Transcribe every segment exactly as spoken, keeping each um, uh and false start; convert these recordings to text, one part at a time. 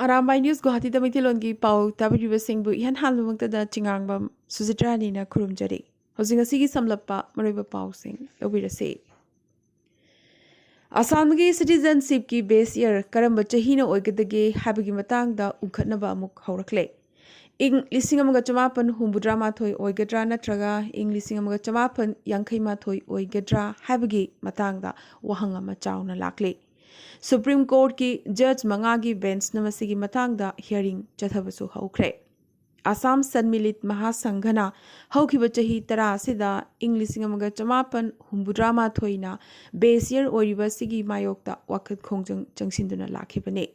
Arambai news ꯒꯨꯋꯥꯍꯥꯇꯤꯗ ꯃꯩꯇꯩꯂꯣꯟꯒꯤ ꯄꯥꯎ ꯇꯥꯕꯤꯔꯤꯕꯁꯤꯡꯕꯨ ꯏꯍꯥꯟ ꯍꯥꯟꯕꯃꯛꯇꯗ ꯆꯤꯉꯥꯡꯕꯝ ꯁꯨꯖꯤꯇ꯭ꯔꯥꯅꯤꯅ ꯈꯨꯔꯨꯝꯖꯔꯤ꯫ ꯍꯧꯖꯤꯛ ꯉꯁꯤꯒꯤ ꯁꯝꯂꯞꯄ ꯃꯔꯨꯑꯣꯏꯕ ꯄꯥꯎꯁꯤꯡ ꯂꯧꯕꯤꯔꯁꯤ꯫ ꯑꯁꯥꯝꯒꯤ ꯁꯤꯇꯤꯖꯟꯁꯤꯞꯀꯤ ꯕꯦꯁ ꯏꯌꯔ ꯀꯔꯝꯕ ꯆꯍꯤꯅ ꯑꯣꯏꯒꯗꯒꯦ ꯍꯥꯏꯕꯒꯤ ꯃꯇꯥꯡꯗ ꯎꯪꯈꯠꯅꯕ ꯑꯃꯨꯛ ꯍꯧꯔꯛꯂꯦ꯫ ꯏꯪ ꯂꯤꯁꯤꯡ ꯑꯃꯒ ꯆꯃꯥꯄꯟ ꯍꯨꯝꯐꯨꯇꯔꯥ ꯃꯥꯊꯣꯏ ꯑꯣꯏꯒꯗ꯭ꯔꯥ ꯅꯠꯇ꯭ꯔꯒ ꯏꯪ ꯂꯤꯁꯤꯡ ꯑꯃꯒ ꯆꯃꯥꯄꯟ ꯌꯥꯡꯈꯩ ꯃꯥꯊꯣꯏ ꯑꯣꯏꯒꯗ꯭ꯔꯥ ꯍꯥꯏꯕꯒꯤ ꯃꯇꯥꯡꯗ ꯋꯥꯍꯪ ꯑꯃ ꯆꯥꯎꯅ ꯂꯥꯛꯂꯤ꯫ ꯁꯨꯄ꯭ꯔꯤꯝ ꯀꯣꯔꯠꯀꯤ ꯖꯖ ꯃꯉꯥꯒꯤ ꯕꯦꯟꯆꯅ ꯃꯁꯤꯒꯤ ꯃꯇꯥꯡꯗ ꯍꯤꯌꯔꯤꯡ ꯆꯠꯊꯕꯁꯨ ꯍꯧꯈ꯭ꯔꯦ꯫ ꯑꯁꯥꯝ ꯁꯟꯃꯤꯂꯤꯠ ꯃꯍꯥꯁꯪꯘꯅ ꯍꯧꯈꯤꯕ ꯆꯍꯤ ꯇꯔꯥ ꯑꯁꯤꯗ ꯏꯪ ꯂꯤꯁꯤꯡ ꯑꯃꯒ ꯆꯃꯥꯄꯟ ꯍꯨꯝꯐꯨꯇꯔꯥ ꯃꯥꯊꯣꯏꯅ ꯕꯦꯁ ꯏꯌꯔ ꯑꯣꯏꯔꯤꯕ ꯑꯁꯤꯒꯤ ꯃꯥꯌꯣꯛꯇ ꯋꯥꯀꯠ ꯈꯣꯡꯖꯪ ꯆꯪꯁꯤꯟꯗꯨꯅ ꯂꯥꯛꯈꯤꯕꯅꯤ꯫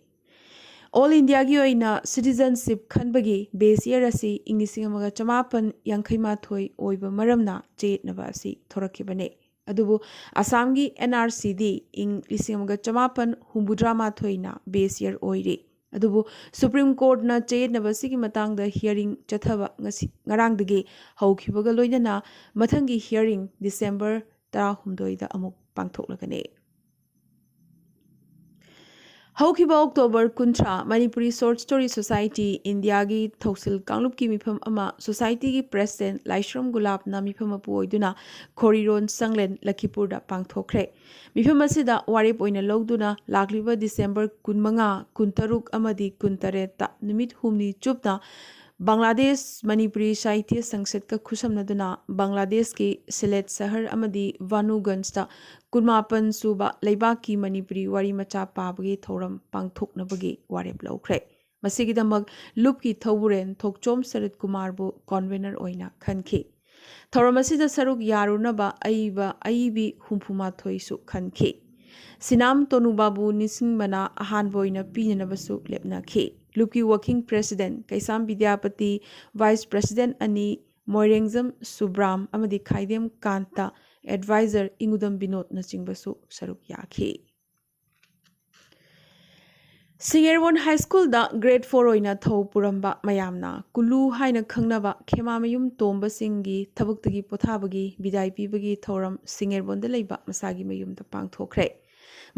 ꯑꯣꯜ ꯏꯟꯗꯤꯌꯥꯒꯤ ꯑꯣꯏꯅ ꯁꯤꯇꯤꯖꯟꯁꯤꯞ ꯈꯟꯕꯒꯤ ꯕꯦꯁ ꯏꯌꯔ ꯑꯁꯤ ꯏꯪ ꯂꯤꯁꯤꯡ ꯑꯃꯒ ꯆꯃꯥꯄꯟ ꯌꯥꯡꯈꯩ ꯃꯥꯊꯣꯏ ꯑꯣꯏꯕ ꯃꯔꯝꯅ ꯆꯌꯦꯠꯅꯕ ꯑꯁꯤ ꯊꯣꯔꯛꯈꯤꯕꯅꯤ꯫ ꯑꯗꯨꯕꯨ ꯑꯁꯥꯝꯒꯤ ꯑꯦꯟ ꯑꯥꯔ ꯁꯤꯗꯤ ꯏꯪ ꯂꯤꯁꯤꯡ ꯑꯃꯒ ꯆꯃꯥꯄꯟ ꯍꯨꯝꯐꯨꯇꯔꯥ ꯃꯥꯊꯣꯏꯅ ꯕꯦꯁ ꯏꯌꯔ ꯑꯣꯏꯔꯤ꯫ ꯑꯗꯨꯕꯨ ꯁꯨꯄ꯭ꯔꯤꯝ ꯀꯣꯔꯠꯅ ꯆꯌꯦꯠꯅꯕ ꯑꯁꯤꯒꯤ ꯃꯇꯥꯡꯗ ꯍꯤꯌꯔꯤꯡ ꯆꯠꯊꯕ ꯉꯁꯤ, ꯉꯔꯥꯡꯗꯒꯤ ꯍꯧꯈꯤꯕꯒ ꯂꯣꯏꯅꯅ ꯃꯊꯪꯒꯤ ꯍꯤꯌꯔꯤꯡ ꯗꯤꯁꯦꯝꯕꯔ ꯇꯔꯥꯍꯨꯝꯗꯣꯏꯗ ꯑꯃꯨꯛ ꯄꯥꯡꯊꯣꯛꯂꯒꯅꯤ꯫ ꯍꯧꯈꯤꯕ ꯑꯣꯛꯇꯣꯕꯔ ꯀꯨꯟꯊ꯭ꯔꯥ, ꯃꯅꯤꯄꯨꯔꯤ ꯁꯣꯔꯠ ꯁ꯭ꯇꯣꯔꯤ ꯁꯣꯁꯥꯏꯇꯤ ꯏꯟꯗꯤꯌꯥꯒꯤ ꯊꯧꯁꯤꯜ ꯀꯥꯡꯂꯨꯞꯀꯤ ꯃꯤꯐꯝ ꯑꯃ ꯁꯣꯁꯥꯏꯇꯤꯒꯤ ꯄ꯭ꯔꯦꯁꯤꯗꯦꯟꯠ ꯂꯥꯏꯁ꯭ꯔꯝ ꯒꯨꯂꯥꯞꯅ ꯃꯤꯐꯝ ꯃꯄꯨ ꯑꯣꯏꯗꯨꯅ ꯈꯣꯔꯤꯔꯣꯟ ꯁꯪꯂꯦꯟ ꯂꯈꯤꯄꯨꯔꯗ ꯄꯥꯡꯊꯣꯛꯈ꯭ꯔꯦ꯫ ꯃꯤꯐꯝ ꯑꯁꯤꯗ ꯋꯥꯔꯦꯞ ꯑꯣꯏꯅ ꯂꯧꯗꯨꯅ ꯂꯥꯛꯂꯤꯕ ꯗꯤꯁꯦꯝꯕꯔ ꯀꯨꯟꯃꯉꯥ, ꯀꯨꯟꯇꯔꯨꯛ ꯑꯃꯗꯤ ꯀꯨꯟꯇꯔꯦꯠꯇ ꯅꯨꯃꯤꯠ ꯍꯨꯝꯅꯤ ꯆꯨꯞꯅ ꯕꯪꯒ꯭ꯂꯥꯗꯦꯁ ꯃꯅꯤꯄꯨꯔꯤ ꯁꯥꯍꯤꯇ꯭ꯌ ꯁꯪꯁꯠꯀ ꯈꯨꯠꯁꯝꯅꯗꯨꯅ ꯕꯪꯒ꯭ꯂꯥꯗꯦꯁꯀꯤ ꯁꯤꯂꯦꯠ ꯁꯍꯔ ꯑꯃꯗꯤ ꯚꯥꯅꯨꯒꯟꯖꯇ ꯀꯨꯟꯃꯥꯄꯟ ꯁꯨꯕ ꯂꯩꯕꯥꯛꯀꯤ ꯃꯅꯤꯄꯨꯔꯤ ꯋꯥꯔꯤ ꯃꯆꯥ ꯄꯥꯕꯒꯤ ꯊꯧꯔꯝ ꯄꯥꯡꯊꯣꯛꯅꯕꯒꯤ ꯋꯥꯔꯦꯞ ꯂꯧꯈ꯭ꯔꯦ꯫ ꯃꯁꯤꯒꯤꯗꯃꯛ ꯂꯨꯞꯀꯤ ꯊꯧꯕꯨꯔꯦꯟ ꯊꯣꯛꯆꯣꯝ ꯁꯔꯠ ꯀꯨꯃꯥꯔꯕꯨ ꯀꯣꯟꯚꯦꯅꯔ ꯑꯣꯏꯅ ꯈꯟꯈꯤ꯫ ꯊꯧꯔꯝ ꯑꯁꯤꯗ ꯁꯔꯨꯛ ꯌꯥꯔꯨꯅꯕ ꯑꯏꯕ ꯑꯏꯕꯤ ꯍꯨꯝꯐꯨ ꯃꯥꯊꯣꯏꯁꯨ ꯈꯟꯈꯤ꯫ ꯁꯤꯅꯥꯝ ꯇꯣꯅꯨꯕꯥꯕꯨ ꯅꯤꯡꯁꯤꯡꯕꯅ ꯑꯍꯥꯟꯕ ꯑꯣꯏꯅ ꯄꯤꯅꯅꯕꯁꯨ ꯂꯦꯞꯅꯈꯤ꯫ ꯂꯨꯞꯀꯤ ꯋꯥꯔꯀꯤꯡ president Keisham Bidyapati, vice president ꯑꯅꯤ ꯃꯣꯏꯔꯦꯡꯖꯝ ꯁꯨꯕ꯭ꯔꯥꯝ ꯑꯃꯗꯤ ꯈꯥꯏꯗꯦꯝ ꯀꯥꯟꯇ, ꯑꯦꯗꯚꯥꯏꯖꯔ ꯏꯉꯨꯗꯝ ꯕꯤꯅꯣꯗꯅꯆꯤꯡꯕꯁꯨ ꯁꯔꯨꯛ ꯌꯥꯈꯤ꯫ ꯁꯤꯡꯉꯦꯔꯕꯣꯟ ꯍꯥꯏ ꯁ꯭ꯀꯨꯜꯗ ꯒ꯭ꯔꯦꯗ ꯐꯣꯔ ꯑꯣꯏꯅ ꯊꯧ ꯄꯨꯔꯝꯕ ꯃꯌꯥꯝꯅ ꯀꯨꯂꯨ ꯍꯥꯏꯅ ꯈꯪꯅꯕ ꯈꯦꯃꯥꯃꯌꯨꯝ ꯇꯣꯝꯕ ꯁꯤꯡꯒꯤ ꯊꯕꯛꯇꯒꯤ ꯄꯣꯊꯥꯕꯒꯤ ꯕꯤꯗꯥꯏ ꯄꯤꯕꯒꯤ ꯊꯧꯔꯝ ꯁꯤꯡꯉꯦꯔꯕꯣꯟꯗ ꯂꯩꯕ ꯃꯁꯥꯒꯤ ꯃꯌꯨꯝꯗ ꯄꯥꯡꯊꯣꯛꯈ꯭ꯔꯦ꯫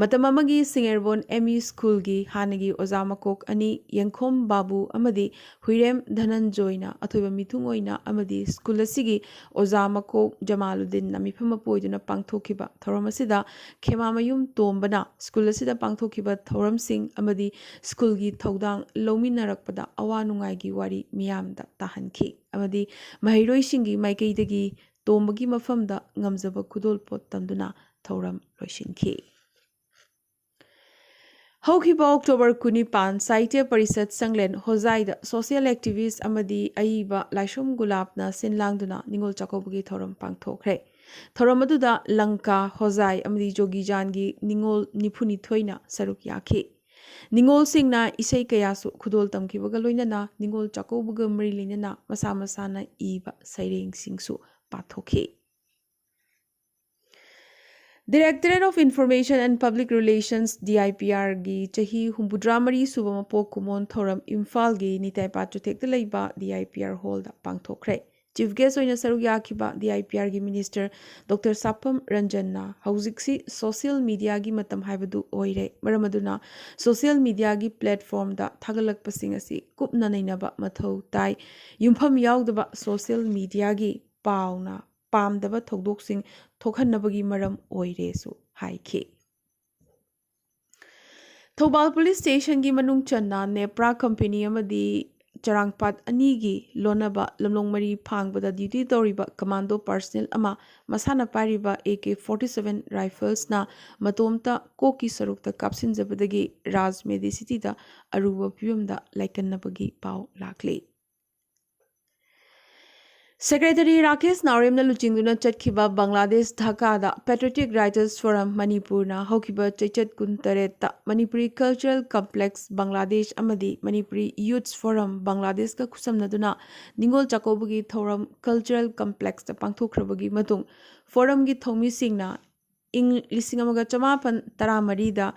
ꯃꯇꯝ ꯑꯃꯒꯤ ꯁꯤꯡꯑꯦꯔꯕꯣꯟ ꯑꯦꯝ ꯏ ꯁ꯭ꯀꯨꯜꯒꯤ ꯍꯥꯟꯅꯒꯤ ꯑꯣꯖꯥ ꯃꯀꯣꯛ ꯑꯅꯤ, ꯌꯦꯡꯈꯣꯝ ꯕꯥꯕꯨ ꯑꯃꯗꯤ ꯍꯨꯏꯔꯦꯝ ꯙꯅꯟꯖꯣꯏꯅ ꯑꯊꯣꯏꯕ ꯃꯤꯊꯨꯡ ꯑꯣꯏꯅ ꯑꯃꯗꯤ ꯁ꯭ꯀꯨꯜ ꯑꯁꯤꯒꯤ ꯑꯣꯖꯥ ꯃꯀꯣꯛ ꯖꯃꯥꯂꯨꯗꯤꯟꯅ ꯃꯤꯐꯝ ꯃꯄꯨ ꯑꯣꯏꯗꯨꯅ ꯄꯥꯡꯊꯣꯛꯈꯤꯕ ꯊꯧꯔꯝ ꯑꯁꯤꯗ ꯈꯦꯃꯥꯃꯌꯨꯝ ꯇꯣꯝꯕꯅ ꯁ꯭ꯀꯨꯜ ꯑꯁꯤꯗ ꯄꯥꯡꯊꯣꯛꯈꯤꯕ ꯊꯧꯔꯝꯁꯤꯡ ꯑꯃꯗꯤ ꯁ꯭ꯀꯨꯜꯒꯤ ꯊꯧꯗꯥꯡ ꯂꯧꯃꯤꯟꯅꯔꯛꯄꯗ ꯑꯋꯥ ꯅꯨꯡꯉꯥꯏꯒꯤ ꯋꯥꯔꯤ ꯃꯤꯌꯥꯝꯗ ꯇꯥꯍꯟꯈꯤ ꯑꯃꯗꯤ ꯃꯍꯩꯔꯣꯏꯁꯤꯡꯒꯤ ꯃꯥꯏꯀꯩꯗꯒꯤ ꯇꯣꯝꯕꯒꯤ ꯃꯐꯝꯗ ꯉꯝꯖꯕ ꯈꯨꯗꯣꯜꯄꯣꯠ ꯇꯝꯗꯨꯅ ꯊꯧꯔꯝ ꯂꯣꯏꯁꯤꯟꯈꯤ꯫ ꯍꯧꯈꯤꯕ ꯑꯣꯛꯇꯣꯕꯔ ꯀꯨꯟꯅꯤꯄꯥꯟ, ꯁꯥꯍꯤꯇ꯭ꯌ ꯄꯔꯤꯁꯠ ꯁꯪꯂꯦꯟ ꯍꯣꯖꯥꯏꯗ social activist ꯑꯃꯗꯤ ꯑꯏꯕ ꯂꯥꯏꯁ꯭ꯔꯝ ꯒꯨꯂꯥꯞꯅ ꯁꯤꯟ ꯂꯥꯡꯗꯨꯅ ꯅꯤꯉꯣꯜ ꯆꯥꯛꯀꯧꯕꯒꯤ ꯊꯧꯔꯝ ꯄꯥꯡꯊꯣꯛꯈ꯭ꯔꯦ꯫ ꯊꯧꯔꯝ ꯑꯗꯨꯗ ꯂꯪꯀꯥ, ꯍꯣꯖꯥꯏ ꯑꯃꯗꯤ ꯖꯣꯒꯤꯖꯥꯟꯒꯤ ꯅꯤꯉꯣꯜ ꯅꯤꯐꯨꯅꯤꯊꯣꯏꯅ ꯁꯔꯨꯛ ꯌꯥꯈꯤ꯫ ꯅꯤꯉꯣꯜꯁꯤꯡꯅ ꯏꯁꯩ ꯀꯌꯥꯁꯨ ꯈꯨꯗꯣꯜ ꯇꯝꯈꯤꯕꯒ ꯂꯣꯏꯅꯅ ꯅꯤꯉꯣꯜ ꯆꯥꯛꯀꯧꯕꯒ ꯃꯔꯤ ꯂꯩꯅꯅ ꯃꯁꯥ ꯃꯁꯥꯅ ꯏꯕ ꯁꯩꯔꯦꯡꯁꯤꯡꯁꯨ ꯄꯥꯊꯣꯛꯈꯤ꯫ Directorate of Information and Public Relations, D I P R ꯒꯤ ꯆꯍꯤ ꯍꯨꯝꯐꯨꯇꯔꯥ ꯃꯔꯤ ꯁꯨꯕ ꯃꯄꯣꯛ ꯀꯨꯝꯑꯣꯟ ꯊꯧꯔꯝ ꯏꯝꯐꯥꯜꯒꯤ ꯅꯤꯇꯥꯏꯄꯥ ꯆꯨꯊꯦꯛꯇ ꯂꯩꯕ D I P R hall the ꯄꯥꯡꯊꯣꯛꯈ꯭ꯔꯦ꯫ Chief guest ꯑꯣꯏꯅ ꯁꯔꯨꯛ ꯌꯥꯈꯤꯕ D I P R ꯒꯤ minister Doctor ꯁꯥꯐꯝ ꯔꯟꯖꯟꯅ ꯍꯧꯖꯤꯛꯁꯤ social media ꯒꯤ ꯃꯇꯝ ꯍꯥꯏꯕꯗꯨ ꯑꯣꯏꯔꯦ, ꯃꯔꯝ ꯑꯗꯨꯅ social media ꯒꯤ platform ꯗ ꯊꯥꯒꯠꯂꯛꯄꯁꯤꯡ ꯑꯁꯤ ꯀꯨꯞꯅ ꯅꯩꯅꯕ ꯃꯊꯧ ꯇꯥꯏ꯫ ꯌꯨꯝꯐꯝ ꯌꯥꯎꯗꯕ social media ꯒꯤ ꯄꯥꯎꯅ ꯄꯥꯝꯗꯕ ꯊꯧꯗꯣꯛꯁꯤꯡ ꯊꯣꯛꯍꯟꯅꯕꯒꯤ ꯃꯔꯝ ꯑꯣꯏꯔꯦꯁꯨ ꯍꯥꯏꯈꯤ꯫ ꯊꯧꯕꯥꯜ police station ꯒꯤ ꯃꯅꯨꯡ ꯆꯟꯅ ꯅꯦꯄ꯭ꯔꯥ company ꯑꯃꯗꯤ ꯆꯔꯥꯡꯄꯥꯠ ꯑꯅꯤꯒꯤ ꯂꯣꯟꯅꯕ ꯂꯝꯂꯣꯡ ꯃꯔꯤ ꯐꯥꯡꯕꯗ duty ꯇꯧꯔꯤꯕ commando personnel ꯑꯃ ꯃꯁꯥꯅ ꯄꯥꯏꯔꯤꯕ A K forty seven rifles ꯅ ꯃꯇꯣꯝꯇ ꯀꯣꯛꯀꯤ ꯁꯔꯨꯛꯇ ꯀꯥꯞꯁꯤꯟꯖꯕꯗꯒꯤ ꯔꯥꯖ medicity ꯗ ꯑꯔꯨꯕ ꯐꯤꯕꯝꯗ ꯂꯥꯏꯀꯠꯅꯕꯒꯤ ꯄꯥꯎ ꯂꯥꯛꯂꯤ꯫ Secretary ꯔꯥꯀꯦꯁ ꯅꯥꯎꯔꯦꯝꯅ ꯂꯨꯆꯤꯡꯗꯨꯅ ꯆꯠꯈꯤꯕ ꯕꯪꯒ꯭ꯂꯥꯗꯦꯁ ꯙꯥꯀꯥꯗ Patriotic Writers Forum ꯃꯅꯤꯄꯨꯔꯅ ꯍꯧꯈꯤꯕ ꯆꯩꯆꯠ ꯀꯨꯟꯇꯔꯦꯠꯇ ꯃꯅꯤꯄꯨꯔꯤ Cultural Complex ꯕꯪꯒ꯭ꯂꯥꯗꯦꯁ ꯑꯃꯗꯤ ꯃꯅꯤꯄꯨꯔꯤ Youths Forum ꯕꯪꯒ꯭ꯂꯥꯗꯦꯁꯀ ꯈꯨꯠꯁꯝꯅꯗꯨꯅ ꯅꯤꯉꯣꯜ ꯆꯥꯛꯀꯧꯕꯒꯤ ꯊꯧꯔꯝ Cultural Complex ꯇ ꯄꯥꯡꯊꯣꯛꯈ꯭ꯔꯕꯒꯤ ꯃꯇꯨꯡ, forum ꯒꯤ ꯊꯧꯃꯤꯁꯤꯡꯅ ꯏꯪ ꯂꯤꯁꯤꯡ ꯑꯃꯒ ꯆꯃꯥꯄꯟ ꯇꯔꯥꯃꯔꯤꯗ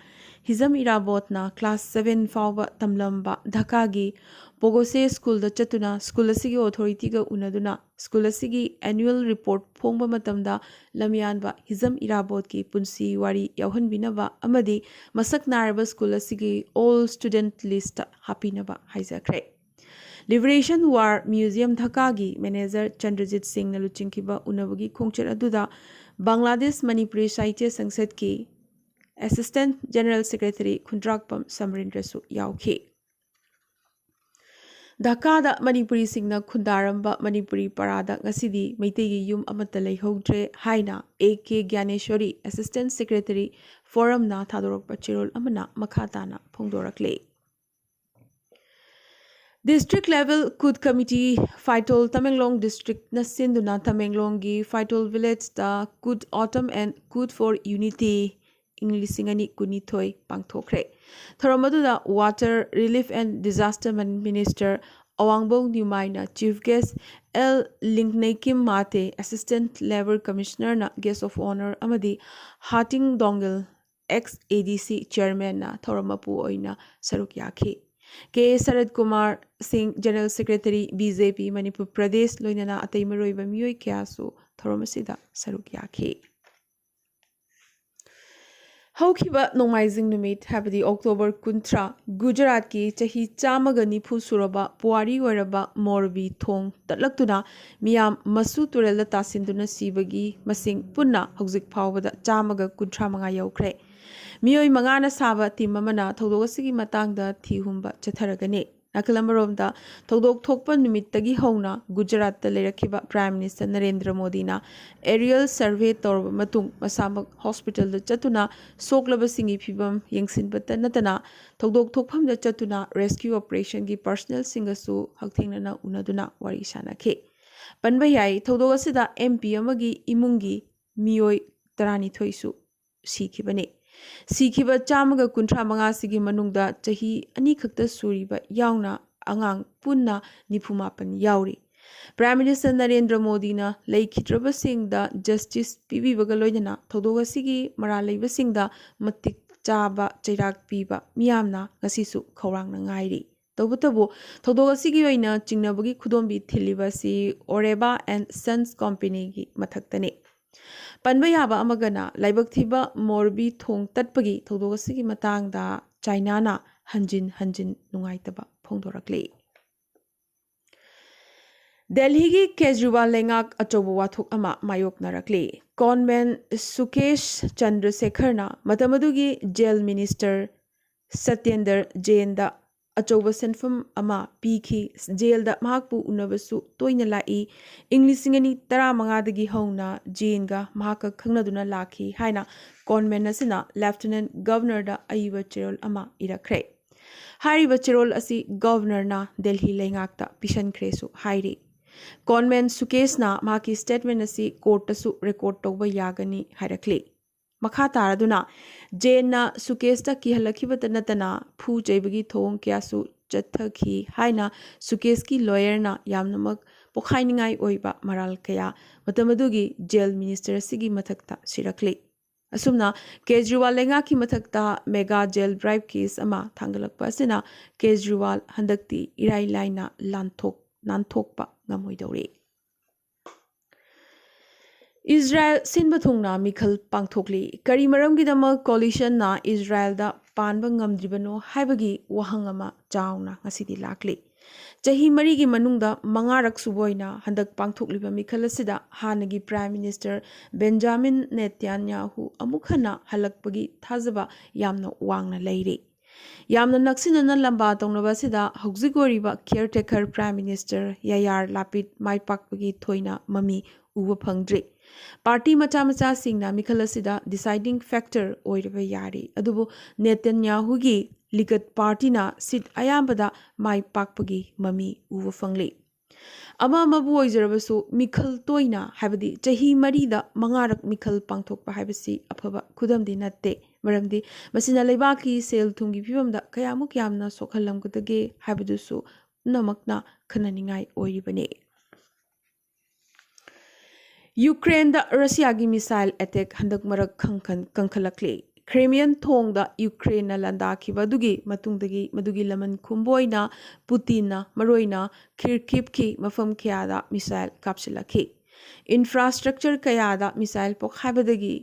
ꯍꯤꯖꯝ ꯏꯔꯥꯕꯣꯠꯅ class seven ꯐꯥꯎꯕ ꯇꯝꯂꯝꯕ ꯙꯥꯀꯥꯒꯤ ꯄꯣꯒꯣꯁꯦ ꯁ꯭ꯀꯨꯜꯗ ꯆꯠꯇꯨꯅ ꯁ꯭ꯀꯨꯜ ꯑꯁꯤꯒꯤ ꯑꯣꯊꯣꯔꯤꯇꯤꯒ ꯎꯅꯗꯨꯅ ꯁ꯭ꯀꯨꯜ ꯑꯁꯤꯒꯤ annual report ꯐꯣꯡꯕ ꯃꯇꯝꯗ ꯂꯝꯌꯥꯟꯕ ꯍꯤꯖꯝ ꯏꯔꯥꯕꯣꯠꯀꯤ ꯄꯨꯟꯁꯤ ꯋꯥꯔꯤ ꯌꯥꯎꯍꯟꯕꯤꯅꯕ ꯑꯃꯗꯤ ꯃꯁꯛ ꯅꯥꯏꯔꯕ ꯁ꯭ꯀꯨꯜ ꯑꯁꯤꯒꯤ all student list ꯍꯥꯞꯄꯤꯅꯕ ꯍꯥꯏꯖꯈ꯭ꯔꯦ꯫ Liberation War Museum ꯙꯥꯀꯥꯒꯤ manager ꯆꯟꯗ꯭ꯔꯖꯤꯠ ꯁꯤꯡꯅ ꯂꯨꯆꯤꯡꯈꯤꯕ ꯎꯅꯕꯒꯤ ꯈꯣꯡꯆꯠ ꯑꯗꯨꯗ ꯕꯪꯒ꯭ꯂꯥꯗꯦꯁ ꯃꯅꯤꯄꯨꯔꯤ ꯁꯥꯍꯤꯇ꯭ꯌ ꯁꯪꯁꯠꯀꯤ assistant general secretary ꯈꯨꯟꯗ꯭ꯔꯥꯛꯄꯝ ꯁꯃꯔꯦꯟꯗ꯭ꯔꯁꯨ ꯌꯥꯎꯈꯤ꯫ ꯙꯥꯀꯥꯗ ꯃꯅꯤꯄꯨꯔꯤꯁꯤꯡꯅ ꯈꯨꯟꯗꯥꯔꯝꯕ ꯃꯅꯤꯄꯨꯔꯤ ꯄꯔꯥꯗ ꯉꯁꯤꯗꯤ ꯃꯩꯇꯩꯒꯤ ꯌꯨꯝ ꯑꯃꯠꯇ ꯂꯩꯍꯧꯗ꯭ꯔꯦ ꯍꯥꯏꯅ ꯑꯦ ꯀꯦ ꯒ꯭ꯌꯥꯅꯦꯁ꯭ꯋꯔꯤ, assistant secretary, ꯐꯣꯔꯝꯅ ꯊꯥꯗꯣꯔꯛꯄ ꯆꯦꯔꯣꯜ ꯑꯃꯅ ꯃꯈꯥ ꯇꯥꯅ ꯐꯣꯡꯗꯣꯔꯛꯂꯤ꯫ District level Koot committee, ꯐꯥꯏꯇꯣꯜ, Tamenglong districtꯅ ꯁꯤꯟꯗꯨꯅ ꯇꯃꯦꯡꯂꯣꯡꯒꯤ ꯐꯥꯏꯇꯣꯜ villageꯇ Koot Autumn and Koot for Unity ꯏꯪ ꯂꯤꯁꯤꯡ ꯑꯅꯤ ꯀꯨꯟꯅꯤꯊꯣꯏ ꯄꯥꯡꯊꯣꯛꯈ꯭ꯔꯦ꯫ ꯊꯧꯔꯝ ꯑꯗꯨꯗ Water, Relief and Disaster Minister Awangbou ꯅ꯭ꯌꯨꯃꯥꯏꯅ chief guest, L Lingneikim Mate, assistant labour commissionerꯅ guest of honour ꯑꯃꯗꯤ ꯍꯥꯇꯤꯡ ꯗꯣꯡꯒꯜ, ex A D C chairmanꯅ ꯊꯧꯔꯝ ꯃꯄꯨ ꯑꯣꯏꯅ ꯁꯔꯨꯛ ꯌꯥꯈꯤ꯫ ꯀꯦ ꯁꯔꯠ ꯀꯨꯃꯥꯔ ꯁꯤꯡ, general secretary B J P Manipur Pradesh, ꯂꯣꯏꯅꯅ ꯑꯇꯩ ꯃꯔꯨꯑꯣꯏꯕ ꯃꯤꯑꯣꯏ ꯀꯌꯥꯁꯨ ꯊꯧꯔꯝ ꯑꯁꯤꯗ ꯁꯔꯨꯛ ꯌꯥꯈꯤ꯫ ꯍꯧꯈꯤꯕ ꯅꯣꯡꯃꯥꯏꯖꯤꯡ ꯅꯨꯃꯤꯠ, ꯍꯥꯏꯕꯗꯤ October ꯀꯨꯟꯊ꯭ꯔꯥ, ꯒꯨꯖꯔꯥꯠꯀꯤ ꯆꯍꯤ ꯆꯥꯝꯃꯒ ꯅꯤꯐꯨ ꯁꯨꯔꯕ ꯄꯨꯋꯥꯔꯤ ꯑꯣꯏꯔꯕ ꯃꯣꯔꯕꯤ ꯊꯣꯡ ꯇꯠꯂꯛꯇꯨꯅ ꯃꯤꯌꯥꯝ ꯃꯁꯨ ꯇꯨꯔꯦꯜꯗ ꯇꯥꯁꯤꯟꯗꯨꯅ ꯁꯤꯕꯒꯤ ꯃꯁꯤꯡ ꯄꯨꯟꯅ ꯍꯧꯖꯤꯛ ꯐꯥꯎꯕꯗ ꯆꯥꯝꯃꯒ ꯀꯨꯟꯊ꯭ꯔꯥ ꯃꯉꯥ ꯌꯧꯈ꯭ꯔꯦ꯫ ꯃꯤꯑꯣꯏ ꯃꯉꯥꯅ ꯁꯥꯕ team ꯑꯃꯅ ꯊꯧꯗꯣꯛ ꯑꯁꯤꯒꯤ ꯃꯇꯥꯡꯗ ꯊꯤ ꯍꯨꯝꯕ ꯆꯠꯊꯔꯒꯅꯤ꯫ ꯅꯥꯀꯜ ꯑꯃꯔꯣꯝꯗ, ꯊꯧꯗꯣꯛ ꯊꯣꯛꯄ ꯅꯨꯃꯤꯠꯇꯒꯤ ꯍꯧꯅ ꯒꯨꯖꯔꯥꯠꯇ ꯂꯩꯔꯛꯈꯤꯕ Prime Minister ꯅꯔꯦꯟꯗ꯭ꯔ ꯃꯣꯗꯤꯅ aerial survey ꯇꯧꯔꯕ ꯃꯇꯨꯡ ꯃꯁꯥꯃꯛ hospitalꯗ ꯆꯠꯇꯨꯅ ꯁꯣꯛꯂꯕꯁꯤꯡꯒꯤ ꯐꯤꯚꯝ ꯌꯦꯡꯁꯤꯟꯕꯇ ꯅꯠꯇꯅ ꯊꯧꯗꯣꯛ ꯊꯣꯛꯐꯝꯗ ꯆꯠꯇꯨꯅ rescue operationꯒꯤ personnelꯁꯤꯡꯒꯁꯨ ꯍꯛꯊꯦꯡꯅꯅ ꯎꯅꯗꯨꯅ ꯋꯥꯔꯤ ꯁꯥꯅꯈꯤ꯫ ꯄꯟꯕ ꯌꯥꯏ, ꯊꯧꯗꯣꯛ ꯑꯁꯤꯗ M P ꯑꯃꯒꯤ ꯏꯃꯨꯡꯒꯤ ꯃꯤꯑꯣꯏ ꯇꯔꯥꯅꯤꯊꯣꯏꯁꯨ ꯁꯤꯈꯤꯕꯅꯤ꯫ ꯁꯤꯈꯤꯕ ꯆꯥꯝꯃꯒ ꯀꯨꯟꯊ꯭ꯔꯥ ꯃꯉꯥꯁꯤꯒꯤ ꯃꯅꯨꯡꯗ ꯆꯍꯤ ꯑꯅꯤꯈꯛꯇ ꯁꯨꯔꯤꯕ ꯌꯥꯎꯅ ꯑꯉꯥꯡ ꯄꯨꯟꯅ ꯅꯤꯐꯨ ꯃꯥꯄꯟ ꯌꯥꯎꯔꯤ꯫ Prime Minister ꯅꯔꯦꯟꯗ꯭ꯔ ꯃꯣꯗꯤꯅ ꯂꯩꯈꯤꯗ꯭ꯔꯕꯁꯤꯡꯗ justice ꯄꯤꯕꯤꯕꯒ ꯂꯣꯏꯅꯅ ꯊꯧꯗꯣꯛ ꯑꯁꯤꯒꯤ ꯃꯔꯥꯜ ꯂꯩꯕꯁꯤꯡꯗ ꯃꯇꯤꯛ ꯆꯥꯕ ꯆꯩꯔꯥꯛ ꯄꯤꯕ ꯃꯤꯌꯥꯝꯅ ꯉꯁꯤꯁꯨ ꯈꯧꯔꯥꯡꯅ ꯉꯥꯏꯔꯤ꯫ ꯇꯧꯕꯇꯕꯨ ꯊꯧꯗꯣꯛ ꯑꯁꯤꯒꯤ ꯑꯣꯏꯅ ꯆꯤꯡꯅꯕꯒꯤ ꯈꯨꯗꯣꯝꯕꯤ ꯊꯤꯜꯂꯤꯕ ꯑꯁꯤ Oreba and Sons Companyꯒꯤ ꯃꯊꯛꯇꯅꯤ꯫ ꯄꯟꯕ ꯌꯥꯕ ꯑꯃꯒꯅ, ꯂꯥꯏꯕꯛ ꯊꯤꯕ ꯃꯣꯔꯕꯤ ꯊꯣꯡ ꯇꯠꯄꯒꯤ ꯊꯧꯗꯣꯛ ꯑꯁꯤꯒꯤ ꯃꯇꯥꯡꯗ ꯆꯥꯏꯅꯥꯅ ꯍꯟꯖꯤꯟ ꯍꯟꯖꯤꯟ ꯅꯨꯡꯉꯥꯏꯇꯕ ꯐꯣꯡꯗꯣꯔꯛꯂꯤ꯫ ꯗꯦꯜꯍꯤꯒꯤ ꯀꯦꯖ꯭ꯔꯤꯋꯥꯜ ꯂꯩꯉꯥꯛ ꯑꯆꯧꯕ ꯋꯥꯊꯣꯛ ꯑꯃ ꯃꯥꯌꯣꯛꯅꯔꯛꯂꯤ꯫ Conman ꯁꯨꯀꯦꯁ ꯆꯟꯗ꯭ꯔꯁꯦꯈꯔꯅ ꯃꯇꯝ ꯑꯗꯨꯒꯤ ꯖꯦꯜ ꯃꯤꯅꯤꯁꯇꯔ ꯁꯇ꯭ꯌꯦꯟꯗ꯭ꯔ ꯖꯦꯟꯗ ꯑꯆꯧꯕ ꯁꯦꯟꯐꯝ ꯑꯃ ꯄꯤꯈꯤ꯫ ꯖꯦꯜꯗ ꯃꯍꯥꯛꯄꯨ ꯎꯅꯕꯁꯨ ꯇꯣꯏꯅ ꯂꯥꯛꯏ꯫ ꯏꯪ ꯂꯤꯁꯤꯡ ꯑꯅꯤ ꯇꯔꯥꯃꯉꯥꯗꯒꯤ ꯍꯧꯅ ꯖꯦꯟꯒ ꯃꯍꯥꯛꯀ ꯈꯪꯅꯗꯨꯅ ꯂꯥꯛꯈꯤ ꯍꯥꯏꯅ Conman ꯑꯁꯤꯅ Lieutenant Governorꯗ ꯑꯏꯕ ꯆꯦꯔꯣꯜ ꯑꯃ ꯏꯔꯛꯈ꯭ꯔꯦ꯫ ꯍꯥꯏꯔꯤꯕ ꯆꯦꯔꯣꯜ ꯑꯁꯤ Governorꯅ ꯗꯦꯜꯍꯤ ꯂꯩꯉꯥꯛꯇ ꯄꯤꯁꯟꯈ꯭ꯔꯦꯁꯨ ꯍꯥꯏꯔꯤ꯫ Conman ꯁꯨꯀꯦꯁꯅ ꯃꯍꯥꯛꯀꯤ statement ꯑꯁꯤ courtꯇꯁꯨ record ꯇꯧꯕ ꯌꯥꯒꯅꯤ ꯍꯥꯏꯔꯛꯂꯤ꯫ ꯃꯈꯥ ꯇꯥꯔꯗꯨꯅ ꯖꯦꯟꯅ ꯁꯨꯀꯦꯁꯇ ꯀꯤꯍꯜꯂꯛꯈꯤꯕꯇ ꯅꯠꯇꯅ ꯐꯨ ꯆꯩꯕꯒꯤ ꯊꯧꯑꯣꯡ ꯀꯌꯥꯁꯨ ꯆꯠꯊꯈꯤ ꯍꯥꯏꯅ ꯁꯨꯀꯦꯁꯀꯤ lawyerꯅ ꯌꯥꯝꯅꯃꯛ ꯄꯣꯈꯥꯏꯅꯤꯡꯉꯥꯏ ꯑꯣꯏꯕ ꯃꯔꯥꯜ ꯀꯌꯥ ꯃꯇꯝ ꯑꯗꯨꯒꯤ ꯖꯦꯜ ꯃꯤꯅꯤꯁꯇꯔ ꯑꯁꯤꯒꯤ ꯃꯊꯛꯇ ꯁꯤꯔꯛꯂꯤ꯫ ꯑꯁꯨꯝꯅ ꯀꯦꯖ꯭ꯔꯤꯋꯥꯜ ꯂꯩꯉꯥꯛꯀꯤ ꯃꯊꯛꯇ mega jail bribe case ꯑꯃ ꯊꯥꯡꯒꯠꯂꯛꯄ ꯑꯁꯤꯅ ꯀꯦꯖ꯭ꯔꯤꯋꯥꯜ ꯍꯟꯗꯛꯇꯤ ꯏꯔꯥꯏ ꯂꯥꯏꯅ ꯂꯥꯟꯊꯣꯛ ꯅꯥꯟꯊꯣꯛꯄ ꯉꯝꯃꯣꯏꯗꯧꯔꯤ꯫ ꯏꯖꯔꯥꯌꯦꯜ ꯁꯤꯟꯕ ꯊꯨꯡꯅ ꯃꯤꯈꯜ ꯄꯥꯡꯊꯣꯛꯂꯤ꯫ ꯀꯔꯤ ꯃꯔꯝꯒꯤꯗꯃꯛ coalitionꯅ ꯏꯖꯔꯥꯌꯦꯜꯗ ꯄꯥꯟꯕ ꯉꯝꯗ꯭ꯔꯤꯕꯅꯣ ꯍꯥꯏꯕꯒꯤ ꯋꯥꯍꯪ ꯑꯃ ꯆꯥꯎꯅ ꯉꯁꯤꯗꯤ ꯂꯥꯛꯂꯤ꯫ ꯆꯍꯤ ꯃꯔꯤꯒꯤ ꯃꯅꯨꯡꯗ ꯃꯉꯥꯔꯛ ꯁꯨꯕ ꯑꯣꯏꯅ ꯍꯟꯗꯛ ꯄꯥꯡꯊꯣꯛꯂꯤꯕ ꯃꯤꯈꯜ ꯑꯁꯤꯗ ꯍꯥꯟꯅꯒꯤ Prime Minister Benjamin Netanyahu ꯑꯃꯨꯛ ꯍꯟꯅ ꯍꯜꯂꯛꯄꯒꯤ ꯊꯥꯖꯕ ꯌꯥꯝꯅ ꯋꯥꯡꯅ ꯂꯩꯔꯤ꯫ ꯌꯥꯝꯅ ꯅꯛꯁꯤꯟꯅꯅ ꯂꯝꯕꯥ ꯇꯧꯅꯕ ꯑꯁꯤꯗ ꯍꯧꯖꯤꯛ ꯑꯣꯏꯔꯤꯕ caretaker Prime Minister ꯌꯥꯌꯥꯔ ꯂꯥꯄꯤꯗ ꯃꯥꯏ ꯄꯥꯛꯄꯒꯤ ꯊꯣꯏꯅ ꯃꯃꯤ ꯎꯕ ꯐꯪꯗ꯭ꯔꯤ꯫ ꯄꯥꯔꯇꯤ ꯃꯆꯥ ꯃꯆꯥꯁꯤꯡꯅ ꯃꯤꯈꯜ ꯑꯁꯤꯗ deciding factor ꯑꯣꯏꯔꯕ ꯌꯥꯔꯤ, ꯑꯗꯨꯕꯨ ꯅꯦꯇꯟꯌꯥꯍꯨꯒꯤ ꯂꯤꯒꯠ ꯄꯥꯔꯇꯤꯅ seat ꯑꯌꯥꯝꯕꯗ ꯃꯥꯏ ꯄꯥꯛꯄꯒꯤ ꯃꯃꯤ ꯎꯕ ꯐꯪꯂꯤ꯫ ꯑꯃ ꯑꯃꯕꯨ ꯑꯣꯏꯖꯔꯕꯁꯨ, ꯃꯤꯈꯜ ꯇꯣꯏꯅ, ꯍꯥꯏꯕꯗꯤ ꯆꯍꯤ ꯃꯔꯤꯗ ꯃꯉꯥꯔꯛ ꯃꯤꯈꯜ ꯄꯥꯡꯊꯣꯛꯄ ꯍꯥꯏꯕꯁꯤ ꯑꯐꯕ ꯈꯨꯗꯝꯗꯤ ꯅꯠꯇꯦ, ꯃꯔꯝꯗꯤ ꯃꯁꯤꯅ ꯂꯩꯕꯥꯛꯀꯤ ꯁꯦꯜ ꯊꯨꯝꯒꯤ ꯐꯤꯕꯝꯗ ꯀꯌꯥꯃꯨꯛ ꯌꯥꯝꯅ ꯁꯣꯛꯍꯜꯂꯝꯒꯗꯒꯦ ꯍꯥꯏꯕꯗꯨꯁꯨ ꯄꯨꯝꯅꯃꯛꯅ ꯈꯟꯅꯅꯤꯡꯉꯥꯏ ꯑꯣꯏꯔꯤꯕꯅꯤ꯫ ꯌꯨꯀ꯭ꯔꯦꯟꯗ ꯔꯁꯤꯌꯥꯒꯤ ꯃꯤꯁꯥꯏꯜ ꯑꯦꯇꯦꯛ ꯍꯟꯗꯛ ꯃꯔꯛ ꯈꯪꯈꯟ ꯀꯟꯈꯠꯂꯛꯂꯤ꯫ ꯈ꯭ꯔꯤꯃꯤꯌꯟ ꯊꯣꯡꯗ ꯌꯨꯀ꯭ꯔꯦꯟꯅ ꯂꯥꯟꯗꯥꯈꯤꯕ ꯑꯗꯨꯒꯤ ꯃꯇꯨꯡꯗꯒꯤ ꯃꯗꯨꯒꯤ ꯂꯃꯟ ꯈꯨꯝꯕ ꯑꯣꯏꯅ ꯄꯨꯇꯤꯟꯅ ꯃꯔꯨꯑꯣꯏꯅ ꯈꯤꯔꯀꯤꯞꯀꯤ ꯃꯐꯝ ꯀꯌꯥꯗ ꯃꯤꯁꯥꯏꯜ ꯀꯥꯞꯁꯤꯜꯂꯛꯈꯤ꯫ ꯏꯟꯐ꯭ꯔꯥꯁꯇ꯭ꯔꯛꯆꯔ ꯀꯌꯥꯗ ꯃꯤꯁꯥꯏꯜ ꯄꯣꯈꯥꯏꯕꯗꯒꯤ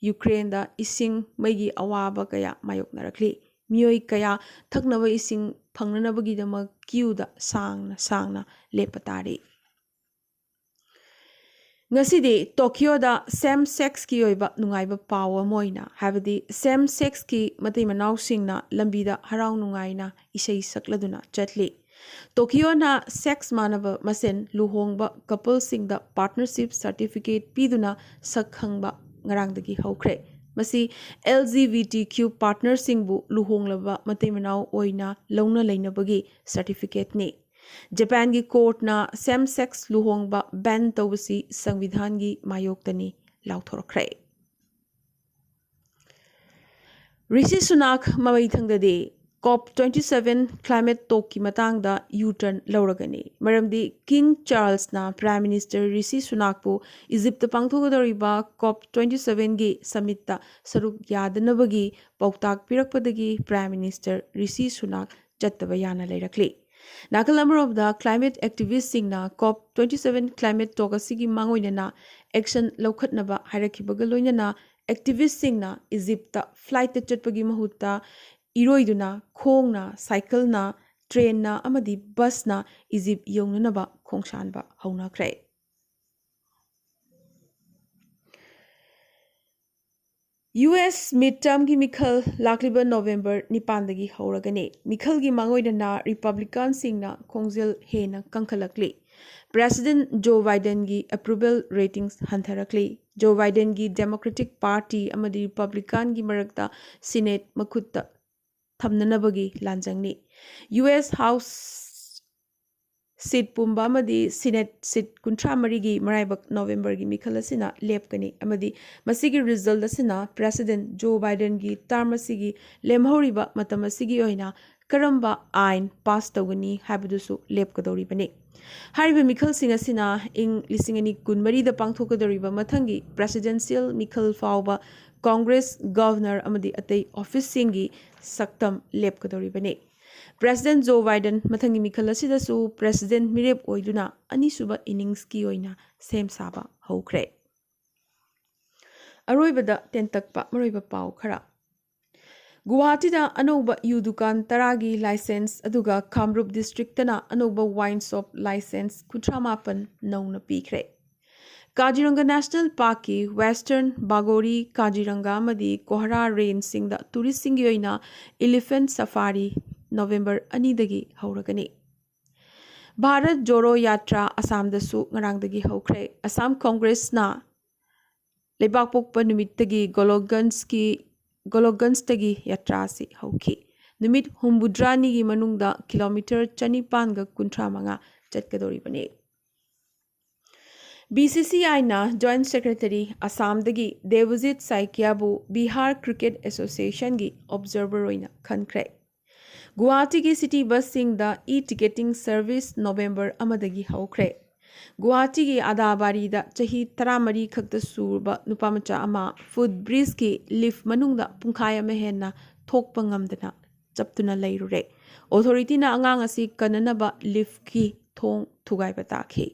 ꯌꯨꯀ꯭ꯔꯦꯟꯗ ꯏꯁꯤꯡ ꯃꯩꯒꯤ ꯑꯋꯥꯕ ꯀꯌꯥ ꯃꯥꯌꯣꯛꯅꯔꯛꯂꯤ꯫ ꯃꯤꯑꯣꯏ ꯀꯌꯥ ꯊꯛꯅꯕ ꯏꯁꯤꯡ ꯐꯪꯅꯅꯕꯒꯤꯗꯃꯛ ꯀ꯭ꯌꯨꯗ ꯁꯥꯡꯅ ꯁꯥꯡꯅ ꯂꯦꯞꯄ ꯇꯥꯔꯤ꯫ ꯉꯁꯤꯗꯤ ꯇꯣꯀꯤꯌꯣꯗ ꯁꯦꯝ ꯁꯦꯛꯁꯀꯤ ꯑꯣꯏꯕ ꯅꯨꯡꯉꯥꯏꯕ ꯄꯥꯎ ꯑꯃ ꯑꯣꯏꯅ, ꯍꯥꯏꯕꯗꯤ ꯁꯦꯝ ꯁꯦꯛꯁꯀꯤ ꯃꯇꯩ ꯃꯅꯥꯎꯁꯤꯡꯅ ꯂꯝꯕꯤꯗ ꯍꯔꯥꯎ ꯅꯨꯡꯉꯥꯏꯅ ꯏꯁꯩ ꯁꯛꯂꯗꯨꯅ ꯆꯠꯂꯤ꯫ ꯇꯣꯀꯤꯌꯣꯅ ꯁꯦꯛꯁ ꯃꯥꯟꯅꯕ ꯃꯁꯦꯟ ꯂꯨꯍꯣꯡꯕ ꯀꯄꯜꯁꯤꯡꯗ ꯄꯥꯔꯠꯅꯔꯁꯤꯞ ꯁꯔꯇꯤꯐꯤꯀꯦꯠ ꯄꯤꯗꯨꯅ ꯁꯛ ꯈꯪꯕ ꯉꯔꯥꯡꯗꯒꯤ ꯍꯧꯈ꯭ꯔꯦ꯫ ꯃꯁꯤ L G B T Q ꯄꯥꯔꯠꯅꯔꯁꯤꯡꯕꯨ ꯂꯨꯍꯣꯡꯂꯕ ꯃꯇꯩ ꯃꯅꯥꯎ ꯑꯣꯏꯅ ꯂꯧꯅ ꯂꯩꯅꯕꯒꯤ ꯁꯔꯇꯤꯐꯤꯀꯦꯠꯅꯤ꯫ ꯖꯄꯥꯟꯒꯤ ꯀꯣꯔꯠꯅ ꯁꯦꯝ ꯁꯦꯛꯁ ꯂꯨꯍꯣꯡꯕ ꯕꯦꯟ ꯇꯧꯕꯁꯤ ꯁꯪꯕꯤꯙꯥꯟꯒꯤ ꯃꯥꯌꯣꯛꯇꯅꯤ ꯂꯥꯎꯊꯣꯔꯛꯈ꯭ꯔꯦ꯫ ꯔꯤꯁꯤ ꯁꯨꯅꯥꯛ ꯃꯃꯩ ꯊꯪꯗꯗꯤ ꯀꯣꯞ twenty seven climate talkꯀꯤ ꯃꯇꯥꯡꯗ ꯌꯨ ꯇꯔꯟ ꯂꯧꯔꯒꯅꯤ꯫ ꯃꯔꯝꯗꯤ ꯀꯤꯡ ꯆꯥꯔꯜꯁꯅ ꯄ꯭ꯔꯥꯏꯝ ꯃꯤꯅꯤꯁꯇꯔ ꯔꯤꯁꯤ ꯁꯨꯅꯥꯛꯄꯨ ꯏꯖꯤꯞꯇ ꯄꯥꯡꯊꯣꯛꯀꯗꯧꯔꯤꯕ ꯀꯣꯞ twenty sevenꯒꯤ ꯁꯃꯤꯠꯇ ꯁꯔꯨꯛ ꯌꯥꯗꯅꯕꯒꯤ ꯄꯥꯎꯇꯥꯛ ꯄꯤꯔꯛꯄꯗꯒꯤ ꯄ꯭ꯔꯥꯏꯝ ꯃꯤꯅꯤꯁꯇꯔ ꯔꯤꯁꯤ ꯁꯨꯅꯥꯛ ꯆꯠꯇꯕ ꯌꯥꯅ ꯂꯩꯔꯛꯂꯤ꯫ ꯅꯥꯀꯜ ꯑꯃꯔꯣꯝꯗ climate activistꯁꯤꯡꯅ COP twenty seven climate talk ꯑꯁꯤꯒꯤ ꯃꯥꯡꯑꯣꯏꯅꯅ ꯑꯦꯛꯁꯟ ꯂꯧꯈꯠꯅꯕ ꯍꯥꯏꯔꯛꯈꯤꯕꯒ ꯂꯣꯏꯅꯅ activistꯁꯤꯡꯅ ꯏꯖꯤꯞꯇ ꯐ꯭ꯂꯥꯏꯠꯇ ꯆꯠꯄꯒꯤ ꯃꯍꯨꯠꯇ ꯏꯔꯣꯏꯗꯨꯅ, ꯈꯣꯡꯅ, ꯁꯥꯏꯀꯜꯅ, ꯇ꯭ꯔꯦꯟꯅ ꯑꯃꯗꯤ ꯕꯁꯅ ꯏꯖꯤꯞ ꯌꯧꯅꯅꯕ ꯈꯣꯡꯁꯥꯟꯕ ꯍꯧꯅꯈ꯭ꯔꯦ꯫ ꯌꯨ ꯑꯦꯁ ꯃꯤꯗ ꯇꯔꯝꯒꯤ ꯃꯤꯈꯜ ꯂꯥꯛꯂꯤꯕ ꯅꯣꯕꯦꯝꯕꯔ ꯅꯤꯄꯥꯟꯗꯒꯤ ꯍꯧꯔꯒꯅꯤ꯫ ꯃꯤꯈꯜꯒꯤ ꯃꯥꯡꯑꯣꯏꯅꯅ ꯔꯤꯄꯕ꯭ꯂꯤꯀꯥꯟꯁꯤꯡꯅ ꯈꯣꯡꯖꯦꯜ ꯍꯦꯟꯅ ꯀꯟꯈꯠꯂꯛꯂꯤ꯫ ꯄ꯭ꯔꯦꯁꯤꯗꯦꯟꯠ ꯖꯣ ꯕꯥꯏꯗꯦꯟꯒꯤ ꯑꯦꯄ꯭ꯔꯨꯕꯦꯜ ꯔꯦꯇꯤꯡꯁ ꯍꯟꯊꯔꯛꯂꯤ꯫ ꯖꯣ ꯕꯥꯏꯗꯦꯟꯒꯤ ꯗꯦꯃꯣꯀ꯭ꯔꯦꯇꯤꯛ ꯄꯥꯔꯇꯤ ꯑꯃꯗꯤ ꯔꯤꯄꯕ꯭ꯂꯤꯀꯥꯟꯒꯤ ꯃꯔꯛꯇ ꯁꯤꯅꯦꯠ ꯃꯈꯨꯠꯇ ꯊꯝꯅꯅꯕꯒꯤ ꯂꯥꯟꯖꯪꯅꯤ꯫ ꯌꯨ ꯑꯦꯁ ꯍꯥꯎꯁ ꯁꯤꯠ ꯄꯨꯝꯕ ꯑꯃꯗꯤ ꯁꯤꯅꯦꯠ ꯁꯤꯠ ꯀꯨꯟꯊ꯭ꯔꯥ ꯃꯔꯤꯒꯤ ꯃꯔꯥꯏꯕꯛ ꯅꯣꯕꯦꯝꯕꯔꯒꯤ ꯃꯤꯈꯜ ꯑꯁꯤꯅ ꯂꯦꯞꯀꯅꯤ ꯑꯃꯗꯤ ꯃꯁꯤꯒꯤ ꯔꯤꯖꯜꯠ ꯑꯁꯤꯅ ꯄ꯭ꯔꯦꯁꯤꯗꯦꯟꯠ ꯖꯣ ꯕꯥꯏꯗꯦꯟꯒꯤ ꯇꯔꯝ ꯑꯁꯤꯒꯤ ꯂꯦꯝꯍꯧꯔꯤꯕ ꯃꯇꯝ ꯑꯁꯤꯒꯤ ꯑꯣꯏꯅ ꯀꯔꯝꯕ ꯑꯥꯏꯟ ꯄꯥꯁ ꯇꯧꯒꯅꯤ ꯍꯥꯏꯕꯗꯨꯁꯨ ꯂꯦꯞꯀꯗꯧꯔꯤꯕꯅꯤ꯫ ꯍꯥꯏꯔꯤꯕ ꯃꯤꯈꯜꯁꯤꯡ ꯑꯁꯤꯅ ꯏꯪ ꯂꯤꯁꯤꯡ ꯑꯅꯤ ꯀꯨꯟꯃꯔꯤꯗ ꯄꯥꯡꯊꯣꯛꯀꯗꯧꯔꯤꯕ ꯃꯊꯪꯒꯤ ꯄ꯭ꯔꯦꯁꯤꯗꯦꯟꯁꯤꯌꯦꯜ ꯃꯤꯈꯜ ꯐꯥꯎꯕ ꯀꯣꯡꯒ꯭ꯔꯦꯁ, ꯒꯚꯔꯅꯔ ꯑꯃꯗꯤ ꯑꯇꯩ ꯑꯣꯐꯤꯁꯁꯤꯡꯒꯤ ꯁꯛꯇꯝ ꯂꯦꯞꯀꯗꯧꯔꯤꯕꯅꯤ꯫ ꯄ꯭ꯔꯦꯁꯤꯗꯦꯟꯠ ꯖꯣ ꯕꯥꯏꯗꯦꯟ ꯃꯊꯪꯒꯤ ꯃꯤꯈꯜ ꯑꯁꯤꯗꯁꯨ ꯄ꯭ꯔꯦꯁꯤꯗꯦꯟꯠ ꯃꯤꯔꯦꯞ ꯑꯣꯏꯗꯨꯅ ꯑꯅꯤꯁꯨꯕ ꯏꯅꯤꯡꯁꯀꯤ ꯑꯣꯏꯅ ꯁꯦꯝ ꯁꯥꯕ ꯍꯧꯈ꯭ꯔꯦ꯫ ꯑꯔꯣꯏꯕꯗ ꯇꯦꯟꯇꯛꯄ ꯃꯔꯨꯑꯣꯏꯕ ꯄꯥꯎ ꯈꯔ꯫ ꯒꯨꯋꯥꯍꯥꯇꯤꯗ ꯑꯅꯧꯕ ꯌꯨ ꯗꯨꯀꯥꯟ ꯇꯔꯥꯒꯤ ꯂꯥꯏꯁꯦꯟꯁ, ꯑꯗꯨꯒ ꯀꯥꯝꯔꯨꯞ ꯗꯤꯁꯇ꯭ꯔꯤꯛꯇꯅ ꯑꯅꯧꯕ ꯋꯥꯏꯟ ꯁꯣꯞ ꯂꯥꯏꯁꯦꯟꯁ ꯀꯨꯟꯊ꯭ꯔꯥ ꯃꯥꯄꯟ ꯅꯧꯅ ꯄꯤꯈ꯭ꯔꯦ꯫ ꯀꯥꯖꯤꯔꯪꯒ ꯅꯦꯁꯅꯦꯜ ꯄꯥꯔꯛꯀꯤ ꯋꯦꯁꯇꯔꯟ ꯕꯥꯒꯣꯔꯤ, ꯀꯥꯖꯤꯔꯪꯒ ꯑꯃꯗꯤ ꯀꯣꯍꯔꯥ ꯔꯦꯟꯖꯁꯤꯡꯗ ꯇꯨꯔꯤꯁꯁꯤꯡꯒꯤ ꯑꯣꯏꯅ ꯏꯂꯤꯐꯦꯟꯠ ꯁꯐꯥꯔꯤ ꯅꯣꯕꯦꯝꯕꯔ ꯑꯅꯤꯗꯒꯤ ꯍꯧꯔꯒꯅꯤ꯫ ꯚꯥꯔꯠ ꯖꯣꯔꯣ ꯌꯥꯇ꯭ꯔꯥ ꯑꯁꯥꯝꯗꯁꯨ ꯉꯔꯥꯡꯗꯒꯤ ꯍꯧꯈ꯭ꯔꯦ꯫ ꯑꯁꯥꯝ ꯀꯣꯡꯒ꯭ꯔꯦꯁꯅ ꯂꯩꯕꯥꯛꯄꯣꯛꯄ ꯅꯨꯃꯤꯠꯇꯒꯤ ꯒꯣꯂꯣꯛꯒꯟꯖꯀꯤ, ꯒꯣꯂꯣꯛꯒꯟꯖꯇꯒꯤ ꯌꯥꯇ꯭ꯔꯥ ꯑꯁꯤ ꯍꯧꯈꯤ꯫ ꯅꯨꯃꯤꯠ ꯍꯨꯝꯐꯨꯇꯔꯥꯅꯤꯒꯤ ꯃꯅꯨꯡꯗ ꯀꯤꯂꯣꯃꯤꯇꯔ ꯆꯅꯤꯄꯥꯟꯒ ꯀꯨꯟꯊ꯭ꯔꯥ ꯃꯉꯥ ꯆꯠꯀꯗꯧꯔꯤꯕꯅꯤ꯫ ꯕꯤ ꯁꯤ ꯁꯤ ꯑꯥꯏꯅ ꯖꯣꯏꯟꯠ ꯁꯦꯀ꯭ꯔꯦꯇꯔꯤ ꯑꯁꯥꯝꯗꯒꯤ ꯗꯦꯕꯖꯤꯠ ꯁꯥꯏꯀꯤꯌꯥꯕꯨ ꯕꯤꯍꯥꯔ ꯀ꯭ꯔꯤꯀꯦꯠ ꯑꯦꯁꯣꯁꯤꯌꯦꯁꯟꯒꯤ ꯑꯣꯕꯖꯔꯚꯔ ꯑꯣꯏꯅ ꯈꯟꯈ꯭ꯔꯦ꯫ ꯒꯨꯋꯥꯍꯥꯇꯤꯒꯤ city ꯕꯁꯁꯤꯡꯗ E ticketing service November ꯑꯃꯗꯒꯤ ꯍꯧꯈ꯭ꯔꯦ꯫ ꯒꯨꯋꯥꯍꯥꯇꯤꯒꯤ ꯑꯗꯥꯕꯥꯔꯤꯗ ꯆꯍꯤ ꯇꯔꯥꯃꯔꯤ ꯈꯛꯇ ꯁꯨꯔꯕ ꯅꯨꯄꯥꯃꯆꯥ ꯑꯃ ꯐꯨꯠ ꯕ꯭ꯔꯤꯖꯀꯤ ꯂꯤꯐ ꯃꯅꯨꯡꯗ ꯄꯨꯡꯈꯥꯏ ꯑꯃ ꯍꯦꯟꯅ ꯊꯣꯛꯄ ꯉꯝꯗꯅ ꯆꯞꯇꯨꯅ ꯂꯩꯔꯨꯔꯦ꯫ ꯑꯣꯊꯣꯔꯤꯇꯤꯅ ꯑꯉꯥꯡ ꯑꯁꯤ ꯀꯟꯅꯅꯕ ꯂꯤꯐꯀꯤ ꯊꯣꯡ ꯊꯨꯒꯥꯏꯕ ꯇꯥꯈꯤ꯫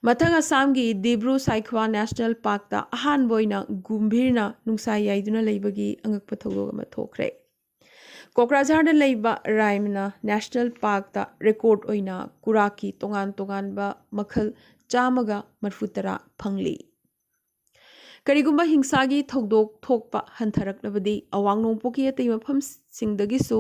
ꯃꯊꯪ ꯑꯁꯥꯝꯒꯤ ꯗꯤꯕ꯭ꯔꯨ ꯁꯥꯏꯈ꯭ꯋꯥ ꯅꯦꯁꯅꯦꯜ ꯄꯥꯔꯛꯇ ꯑꯍꯥꯟꯕ ꯑꯣꯏꯅ ꯒꯨꯝꯚꯤꯔꯅ ꯅꯨꯡꯁꯥ ꯌꯥꯏꯗꯨꯅ ꯂꯩꯕꯒꯤ ꯑꯉꯛꯄ ꯊꯧꯗꯣꯛ ꯑꯃ ꯊꯣꯛꯈ꯭ꯔꯦ꯫ ꯀꯣꯀ꯭ꯔꯥꯖꯥꯔꯗ ꯂꯩꯕ ꯔꯥꯏꯝꯅ ꯅꯦꯁꯅꯦꯜ ꯄꯥꯔꯛꯇ ꯔꯦꯀꯣꯔꯗ ꯑꯣꯏꯅ ꯀꯨꯔꯥꯛꯀꯤ ꯇꯣꯉꯥꯟ ꯇꯣꯉꯥꯟꯕ ꯃꯈꯜ ꯆꯥꯝꯃꯒ ꯃꯔꯤꯐꯨꯇꯔꯥ ꯐꯪꯂꯤ꯫ ꯀꯔꯤꯒꯨꯝꯕ ꯍꯤꯡꯁꯥꯒꯤ ꯊꯧꯗꯣꯛ ꯊꯣꯛꯄ ꯍꯟꯊꯔꯛꯂꯕꯗꯤ ꯑꯋꯥꯡ ꯅꯣꯡꯄꯣꯛꯀꯤ ꯑꯇꯩ ꯃꯐꯝꯁꯤꯡꯗꯒꯤꯁꯨ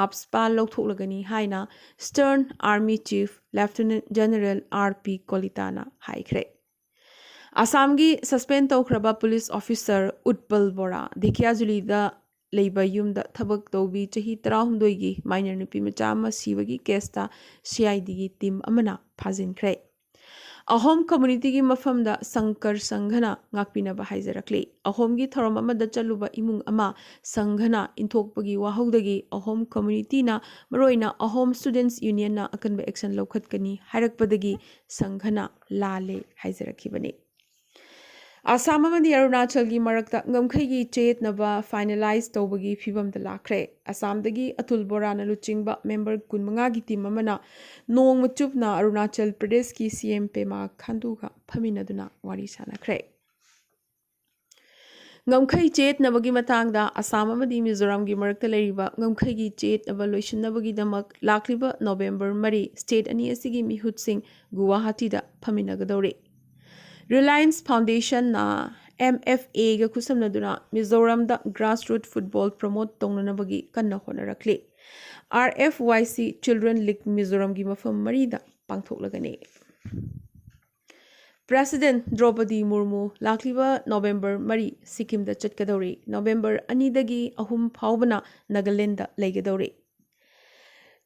ꯑꯥꯞꯁꯄꯥ ꯂꯧꯊꯣꯛꯂꯒꯅꯤ ꯍꯥꯏꯅ eastern army chief lieutenant general R P ꯀꯣꯂꯤꯇꯥꯅ ꯍꯥꯏꯈ꯭ꯔꯦ꯫ ꯑꯁꯥꯝꯒꯤ ꯁꯁꯄꯦꯟ ꯇꯧꯈ꯭ꯔꯕ ꯄꯨꯂꯤꯁ ꯑꯣꯐꯤꯁꯔ ꯎꯠꯄꯜ ꯕꯣꯔꯥ ꯙꯦꯀꯤꯌꯥꯖꯨꯂꯤꯗ ꯂꯩꯕ ꯌꯨꯝꯗ ꯊꯕꯛ ꯇꯧꯕꯤ ꯆꯍꯤ ꯇꯔꯥꯍꯨꯝꯗꯣꯏꯒꯤ minor ꯅꯨꯄꯤ ꯃꯆꯥ ꯑꯃ ꯁꯤꯕꯒꯤ case ꯇ C I D ꯒꯤ team ꯑꯃꯅ ꯐꯥꯖꯤꯟꯈ꯭ꯔꯦ꯫ ꯑꯍꯣꯝ community ꯒꯤ ꯃꯐꯝꯗ ꯁꯪꯀꯔ ꯁꯪꯘꯅ ꯉꯥꯛꯄꯤꯅꯕ ꯍꯥꯏꯖꯔꯛꯂꯤ꯫ ꯑꯍꯣꯝꯒꯤ ꯊꯧꯔꯝ ꯑꯃꯗ ꯆꯠꯂꯨꯕ ꯏꯃꯨꯡ ꯑꯃ ꯁꯪꯘꯅ ꯏꯟꯊꯣꯛꯄꯒꯤ ꯋꯥꯍꯧꯗꯒꯤ ꯑꯍꯣꯝ community ꯅ, ꯃꯔꯨꯑꯣꯏꯅ ꯑꯍꯣꯝ Students Union ꯅ ꯑꯀꯟꯕ action ꯂꯧꯈꯠꯀꯅꯤ ꯍꯥꯏꯔꯛꯄꯗꯒꯤ ꯁꯪꯘꯅ ꯂꯥꯜꯂꯦ ꯍꯥꯏꯖꯔꯛꯈꯤꯕꯅꯤ꯫ ꯑꯁꯥꯝ ꯑꯃꯗꯤ ꯑꯔꯨꯅꯥꯆꯜꯒꯤ ꯃꯔꯛꯇ ꯉꯝꯈꯩꯒꯤ ꯆꯌꯦꯠꯅꯕ finalize ꯇꯧꯕꯒꯤ ꯐꯤꯚꯝꯗ ꯂꯥꯛꯈ꯭ꯔꯦ꯫ ꯑꯁꯥꯝꯗꯒꯤ ꯑꯇꯨꯜ ꯕꯣꯔꯥꯅ ꯂꯨꯆꯤꯡꯕ member ꯀꯨꯟꯃꯉꯥꯒꯤ team ꯑꯃꯅ ꯅꯣꯡꯃ ꯆꯨꯞꯅ ꯑꯔꯨꯅꯥꯆꯜ ꯄ꯭ꯔꯗꯦꯁꯀꯤ C M Pema ꯈꯥꯟꯗꯨꯒ ꯐꯝꯃꯤꯟꯅꯗꯨꯅ ꯋꯥꯔꯤ ꯁꯥꯟꯅꯈ꯭ꯔꯦ꯫ ꯉꯝꯈꯩ ꯆꯌꯦꯠꯅꯕꯒꯤ ꯃꯇꯥꯡꯗ ꯑꯁꯥꯝ ꯑꯃꯗꯤ ꯃꯤꯖꯣꯔꯥꯝꯒꯤ ꯃꯔꯛꯇ ꯂꯩꯔꯤꯕ ꯉꯝꯈꯩꯒꯤ ꯆꯌꯦꯠꯅꯕ ꯂꯣꯏꯁꯤꯟꯅꯕꯒꯤꯗꯃꯛ ꯂꯥꯛꯂꯤꯕ November ꯃꯔꯤ state ꯑꯅꯤ ꯑꯁꯤꯒꯤ ꯃꯤꯍꯨꯠꯁꯤꯡ ꯒꯨꯋꯥꯍꯥꯇꯤꯗ ꯐꯝꯃꯤꯟꯅꯒꯗꯧꯔꯤ꯫ Reliance Foundation ꯅ M F A ꯒ ꯈꯨꯠꯁꯝꯅꯗꯨꯅ ꯃꯤꯖꯣꯔꯥꯝꯗ grassroot football promote ꯇꯧꯅꯅꯕꯒꯤ ꯀꯟꯅ ꯍꯣꯠꯅꯔꯛꯂꯤ꯫ R F Y C Children League ꯃꯤꯖꯣꯔꯥꯝꯒꯤ ꯃꯐꯝ ꯃꯔꯤꯗ ꯄꯥꯡꯊꯣꯛꯂꯒꯅꯤ꯫ President ꯗ꯭ꯔꯧꯄꯗꯤ ꯃꯨꯔꯃꯨ ꯂꯥꯛꯂꯤꯕ November ꯃꯔꯤ ꯁꯤꯛꯀꯤꯝꯗ ꯆꯠꯀꯗꯧꯔꯤ꯫ November ꯑꯅꯤꯗꯒꯤ ꯑꯍꯨꯝ ꯐꯥꯎꯕꯅ ꯅꯥꯒꯥꯂꯦꯟꯗ ꯂꯩꯒꯗꯧꯔꯤ꯫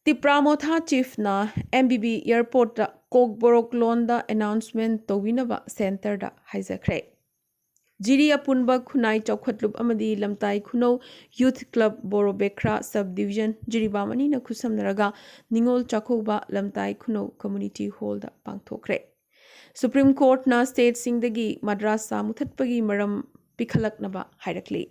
ꯇꯤꯄ꯭ꯔꯥ ꯃꯣꯊꯥ Chief ꯅ M B B airport ꯇ ꯀꯣꯛꯕꯣꯔꯣꯛ ꯂꯣꯟꯗ announcement ꯇꯧꯕꯤꯅꯕ centre ꯗ ꯍꯥꯏꯖꯈ꯭ꯔꯦ꯫ ꯖꯤꯔꯤ ꯑꯄꯨꯟꯕ ꯈꯨꯟꯅꯥꯏ ꯆꯥꯎꯈꯠꯂꯨꯞ ꯑꯃꯗꯤ ꯂꯝꯇꯥꯏ ꯈꯨꯅꯧ Youth Club ꯕꯣꯔꯣꯕꯦꯈ꯭ꯔꯥ sub division Jiribam ꯑꯅꯤꯅ ꯈꯨꯠꯁꯝꯅꯔꯒ ꯅꯤꯉꯣꯜ ꯆꯥꯛꯀꯧꯕ ꯂꯝꯇꯥꯏ ꯈꯨꯅꯧ community hall ꯗ ꯄꯥꯡꯊꯣꯛꯈ꯭ꯔꯦ꯫ Supreme Court ꯅ state ꯁꯤꯡꯗꯒꯤ ꯃꯗ꯭ꯔꯥꯁꯥ ꯃꯨꯊꯠꯄꯒꯤ ꯃꯔꯝ ꯄꯤꯈꯠꯂꯛꯅꯕ ꯍꯥꯏꯔꯛꯂꯤ꯫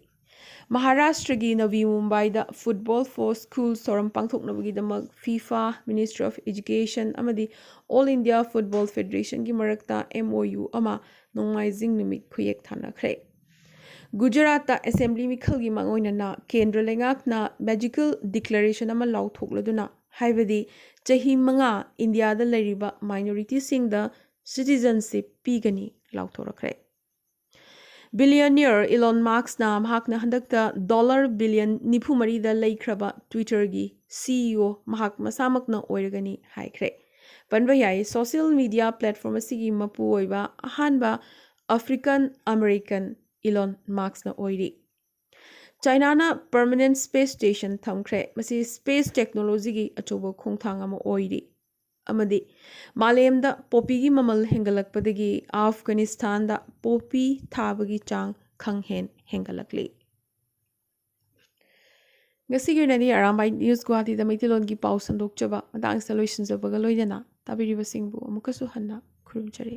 ꯃꯍꯥꯔꯥꯁꯇ꯭ꯔꯒꯤ ꯅꯕꯤ ꯃꯨꯝꯕꯥꯏꯗ Football for Schools ꯊꯧꯔꯝ ꯄꯥꯡꯊꯣꯛꯅꯕꯒꯤꯗꯃꯛ FIFA, Ministry of Education ꯑꯃꯗꯤ All India Football Federation ꯒꯤ ꯃꯔꯛꯇ M O U ꯑꯃ ꯅꯣꯡꯃꯥꯏꯖꯤꯡ ꯅꯨꯃꯤꯠ ꯈꯨꯌꯦꯛ ꯊꯥꯅꯈ꯭ꯔꯦ꯫ ꯒꯨꯖꯔꯥꯠꯇ assembly ꯃꯤꯈꯜꯒꯤ ꯃꯥꯡꯑꯣꯏꯅꯅ ꯀꯦꯟꯗ꯭ꯔ ꯂꯩꯉꯥꯛꯅ magical declaration ꯑꯃ ꯂꯥꯎꯊꯣꯛꯂꯗꯨꯅ, ꯍꯥꯏꯕꯗꯤ ꯆꯍꯤ ꯃꯉꯥ ꯏꯟꯗꯤꯌꯥꯗ ꯂꯩꯔꯤꯕ minority ꯁꯤꯡꯗ citizenship ꯄꯤꯒꯅꯤ ꯂꯥꯎꯊꯣꯔꯛꯈ꯭ꯔꯦ꯫ Billionaire Elon Musk ꯅ ꯃꯍꯥꯛꯅ ꯍꯟꯗꯛꯇ dollar billion ꯅꯤꯐꯨ ꯃꯔꯤꯗ ꯂꯩꯈ꯭ꯔꯕ Twitter ꯒꯤ C E O ꯃꯍꯥꯛ ꯃꯁꯥꯃꯛꯅ ꯑꯣꯏꯔꯒꯅꯤ ꯍꯥꯏꯈ꯭ꯔꯦ꯫ ꯄꯟꯕ ꯌꯥꯏ, social media platform ꯑꯁꯤꯒꯤ ꯃꯄꯨ ꯑꯣꯏꯕ ꯑꯍꯥꯟꯕ African American Elon Musk ꯅ ꯑꯣꯏꯔꯤ꯫ ꯆꯥꯏꯅꯥꯅ permanent space station ꯊꯝꯈ꯭ꯔꯦ꯫ ꯃꯁꯤ space technologyꯒꯤ ꯑꯆꯧꯕ ꯈꯣꯡꯊꯥꯡ ꯑꯃ ꯑꯣꯏꯔꯤ꯫ ꯑꯃꯗꯤ ꯃꯥꯂꯦꯝꯗ ꯄꯣꯄꯤꯒꯤ ꯃꯃꯜ ꯍꯦꯟꯒꯠꯂꯛꯄꯗꯒꯤ ꯑꯐꯒꯥꯅꯤꯁꯇꯥꯟꯗ ꯄꯣꯄꯤ ꯊꯥꯕꯒꯤ ꯆꯥꯡ ꯈꯪꯍꯦꯟ ꯍꯦꯟꯒꯠꯂꯛꯂꯤ꯫ ꯉꯁꯤꯒꯤ ꯑꯣꯏꯅꯗꯤ ꯑꯔꯥꯝꯕꯥꯏ ꯅ꯭ꯌꯨꯁ ꯒꯨꯋꯥꯍꯥꯇꯤꯗ ꯃꯩꯇꯩꯂꯣꯟꯒꯤ ꯄꯥꯎ ꯁꯟꯗꯣꯛꯆꯕ ꯃꯇꯥꯡꯁꯤꯗ ꯂꯣꯏꯁꯤꯟꯖꯕꯒ ꯂꯣꯏꯅꯅ ꯇꯥꯕꯤꯔꯤꯕꯁꯤꯡꯕꯨ ꯑꯃꯨꯛꯀꯁꯨ ꯍꯟꯅ ꯈꯨꯔꯨꯝꯖꯔꯤ꯫